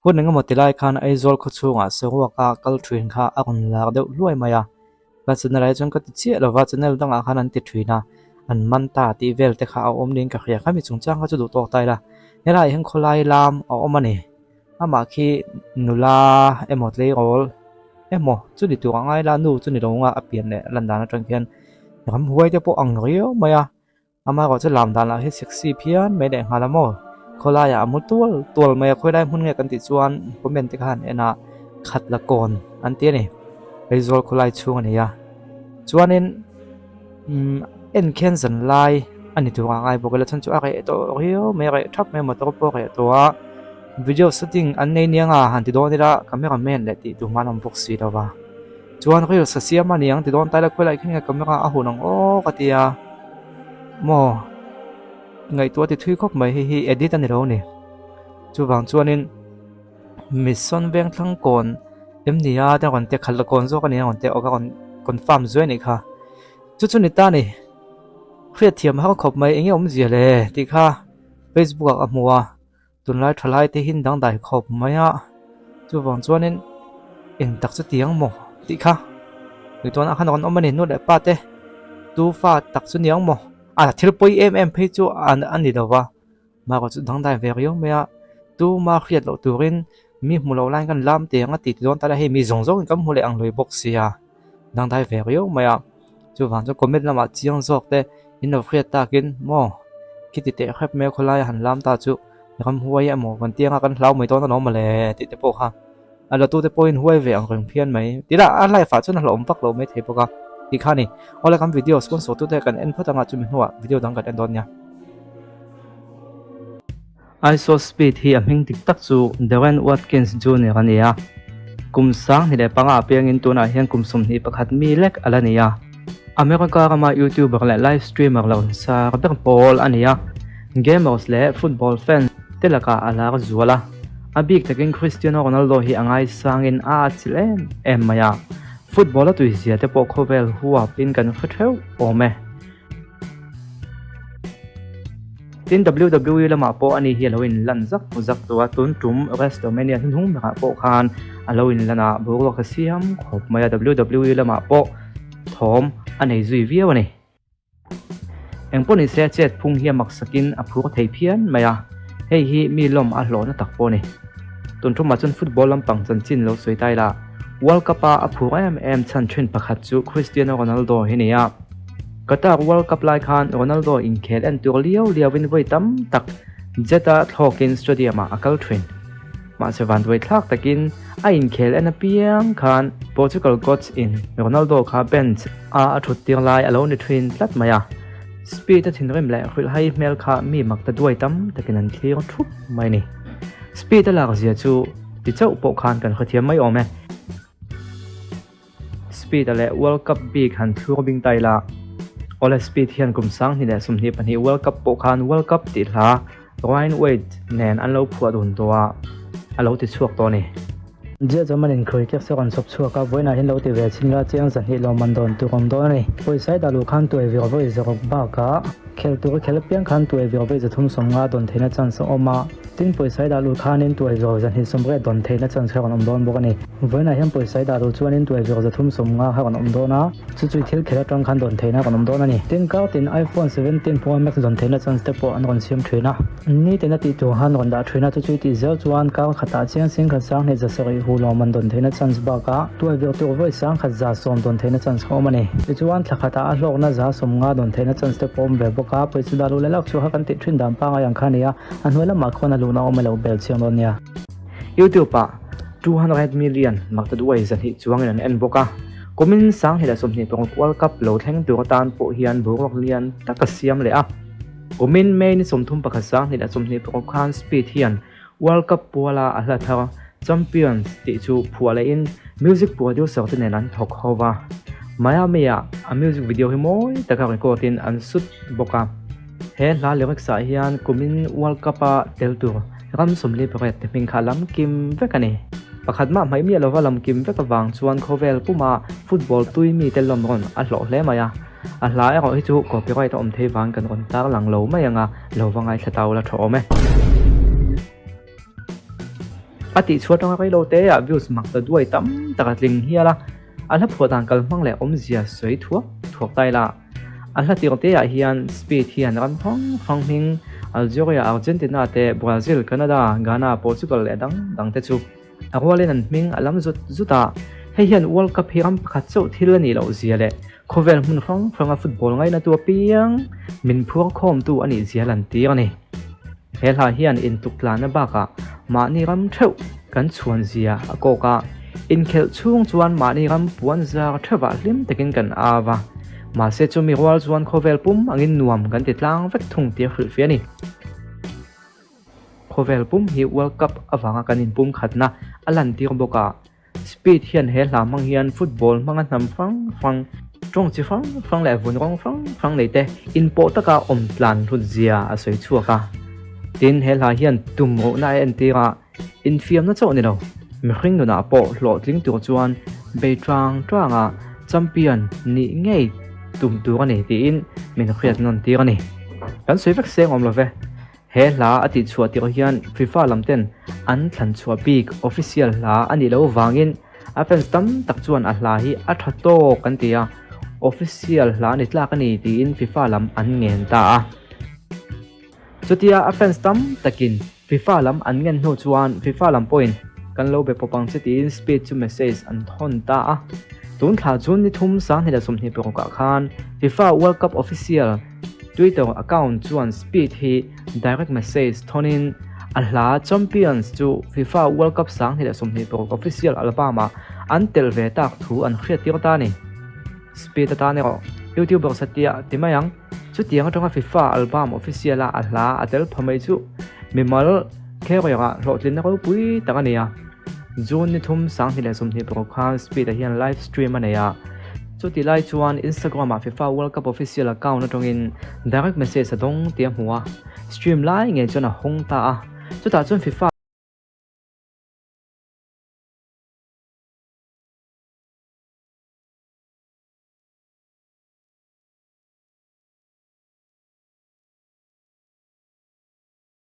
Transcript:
Hun engemaw ti lai khan Aizawl khaw chhungah saruaka kal thin kha a rawn lar deuh hluai mai a. Ka channel ah hi chuan ka ti chiah lova, channel dangah khan an ti thin a, an man ta tih vel te kha a awm niin ka hria. Khami chungchang kha chu duh tawk ta ila, helaiah hian khawlai lam a awm a ni. Amah khi nula emaw tleirawl emaw chu ni tur a ngai la, nu chu ni lo anga a pian leh a lan dan atang khian ramhuai te pawh ang riau mai a. Amaherawh chu lam dan lah hi sexy phian mai leh nghal a maw? Khawlaiah a mu tual tual mai a, khawilai hmun nge kan tih chuan comment te kha han en a, khat la kawn an ti a ni, Aizawl khawlai chhung a ni a. Chuanin umm en khian zan lai a ni tur a ngai bawk ila chhan chu a reh tawh riau mai a, reh thap mai a motor pawh a reh tawh a, video shooting an nei nia nga han ti dawn ila camera man leh tih tur hman a awm bawk si lo va. Chuan reels a siam a niang ti dawn ta ila khawilai khian nge camera a hun ang aw ka ti a maw ngaihtuah ti thui khawp mai hei hi edit a ni lo ni chuvang chuanin mission veng thlang kawn em ni a te rawn te khalh la kawn zawk a ni a rawn te aw ka rawn confirm zuai a nih kha chu chu ni ta ni hriatthiam har khawp mai enge awmzia le tih kha facebook ah ka hmu a. Tunlai thalai te hin dangdai khawp mai a, chuvang chuanin eng tak chu ti ang maw tih kha tuichuan a khan rawn awm a ni nu leh pa te tu fa tak chu ni ang maw a thil pawi em em phei chu a ni lo va mahrawh chu dangdai ve riau mai a tuma hriat loh turin mi hmu lo laiin kan lam teh ang a ti ti dawn ta la hei mi zawng zawngin kan hmu leh ang lui bawk sia. Dangdai ve riau mai a, chuvang chuan comment lamah chiang zawk te in lo hriat takin maw khiti teh hrep mai a khawlaia han lam ta chu ramhuai emaw kan ti anga kan hlau mai dawn alawm mawle tih te pawh kha a la tute pawhin huai ve ang reng phian mai ti lah a life ah chuan a hlauhawm vak lo mai thei bawk a tih kha a ni. Awle kan video sponsor tute kan en phawt anga chumi hnuah video dang kan en dawn nia. Iso Speed hi a hming dik tak chu Darren Watkins Junior a ni a, kum 2005 ah piangin tunah hian kum 21 mi lek a la ni a. America rama YouTuber leh live streamer lo sar ber pawl a ni a, gamers leh football fans te lakah a lar zual a. A bik takin Cristiano Ronaldo hi a ngaisangin a atchilh em em mai a, football a tuizia te pawh khawvel huapin kan hre theuh awm e. Tin, WWE lamah pawh ani hi a lo inlan zak zak tawh a, tun tum WrestleMania hnuhnung berah pawh khan a lo inlan a, boruak a siam khawp mai a, WWE lamah pawh thawm a nei zui viau a ni. Engpawh ni se chet phung hi a maksakin a phur thei phian mai a, hei hi mi lawm a hlawhna tak pawh a ni. Tun tumah chuan football lampang chanchin lo sawi ta ila, World Cup-a a phur em em chhan thin pakhat chu Cristiano Ronaldo hi a ni a. Qatar World Cup lai khan Ronaldo inkhel en tur liau liauin vawi tam tak jet-a thlawkin stadium-ah a kal thin. Mahse vanduai thlak takin a inkhel en apiang khan Portugal coach in Ronaldo kha bench a a thut tir lai a lo ni thin tlat mai a. Speed a thinrim leh hrilhhai hmel kha mi mak ta duai tam takin an thlir thup mai ni. Speed a lak zia chu ti chauh pawh khan kan hrethiam mai awm e. Speed-a leh World Cup bik han thlur bing ta ila, Ole Speed hian kum 2022 World Cup pawh khan World Cup tih hla Ryan Wade nen an lo phuah dun tawh a, a lo ti chhuak tawh a ni. Zia zawm an inkhawih kek se rawn chhawp chhuak a, vawiinah hian lo ti ve chhin la chiang zahnih lawmman dawn tur awm dawn a ni. Pawisa i dah luh khan tuai vir vawi zaruk bakah khel tur i khel apiang khan tuai vir vawi 350 dawn theihna chance a awm a. Tin, pawisa i dah luh khanin tuai zawr 280 dawn theihna chance kha rawn awm dawn bawk a ni. Vawiinah hian pawisa i dah luh chuanin tuai zawr 350 kha rawn awm dawn a, chu chu i thil khelh atang khan dawn theihna rawn awm dawn a ni. Tin, kar tin iPhone 17 Pro Max dawn theihna chance te pawh an rawn siam thin a. Ni tina tih tur khan rawn dah thin a, chu chu i tih zel chuan kar khatah chiang singkhat 2700 hu lawm an dawn theihna chance bakah tuai vir tur vawi 1110 dawn theihna chance kha awm a ni. Tichuan, thla khatah a hlawkna 150 dawn theihna chance te pawh awm ve bawk a, pawisa dah luh leh lak chu kha kan tih thin dan pangngai ang kha a ni a. A hnuai lamah khuan a luhna awm elo bel chiang dawn nia. YouTube ah 200 million maktaduai 200 chuangin an en bawk a, kumin 2026 World Cup lo thleng tur atan pawh hian boruak lian tak a siam leh a. Kumin May ni 31 2026 khan Speed hian World Cup puala a hla thar Champions tih chu phuah lehin music producer te nen an thawk ho va. Miami ah a music video hi mawi taka record in an shoot bawk a. He hla lyrics ah hian kumin World Cup a tel tur ram 48 te hming kha lam kim vek a ni. Pakhat mah hmaih miah lova lam kim vek avang chuan khawvel puma football tui mite lawm rawn a hlawh hle mai a. A hla erawh hi chu copyright a awm thei vang kan rawn tar lang lo mai anga lo va ngaithla tau la tha awm e. A tihchhuah atanga reilo te ah views mak ta duai tam tak a tling hial a, a hla phuah dan kalhmang leh awmzia sawi thuak thuak ta ila. A hla tir te ah hian Speed hian ram hrang hrang hming Algeria, Argentina te, Brazil, Canada, Ghana, Portugal leh dang dang te chu a rualin an hming a lam zut zut a. Hei hian World Cup hi ram pakhat chauh thil a nih loh zia leh khawvel hmun hrang hranga football ngainatu apiang min phuar khawmtu a nih zia lantir a ni. He hla hian intuktlana bakah mahni ram theuh kan chhuan zia a kawk a, inkhelh chhung chuan mahni ram puan zar theuhah hlim takin kan au a, mahse chumi rual chuan khawvel pum angin nuam kan ti tlang vek thung tih a hrilhfiah a ni. Khawvel pum hi World Cup avanga kan inpum khatna a lantir bawk a. Speed hian he hla hmang hian football hmanga hnam hrang hrang, tawng chi hrang hrang leh vun rawng hrang hrang nei te inpawh taka awm tlan hlut zia a sawi chhuak a. Tin, he hla hian tum ruhna a entir a, infiamna chauh ni lo, mihring nunah pawh hlawhtling tur chuan bei tang tanga champion nih ngei tum tur a ni tiin min hriat nawn tir a ni. Kan sawi vek seng awm lo ve. He hla a tihchhuah tirh hian FIFA lam ten an thlan chhuah bik official hla a nih loh vangin a fans tam tak chuan a hla hi a tha tawk an ti a, official hla ni tlak a ni tiin FIFA lam an ngen ta a. Chutia a fans tam takin FIFA lam an ngen hnu chuan FIFA lam pawhin kan lo be pawp ang che tiin Speed chu message an thawn ta a. Tun thla June ni thum 2026 ah khan FIFA World Cup official Twitter account chuan Speed hi direct message thawnin a hla Champions chu FIFA World Cup 2026 official album-ah an tel ve tak thu an hriattir ta a ni. Speed atan erawh YouTuber satliah ti mai ang. Chutiang atanga FIFA album official-a a hla a tel pha mai chu mimal career-ah hlawhtlinna ropui tak a ni a. June ni thum 2026 khan Speed-a hian live stream a nei a. Chuti lai chuan Instagram-ah FIFA World Cup official account atangin direct message a dawng tih a hmu a, stream lai ngei chuan a hawng ta a. Chutah chuan FIFA.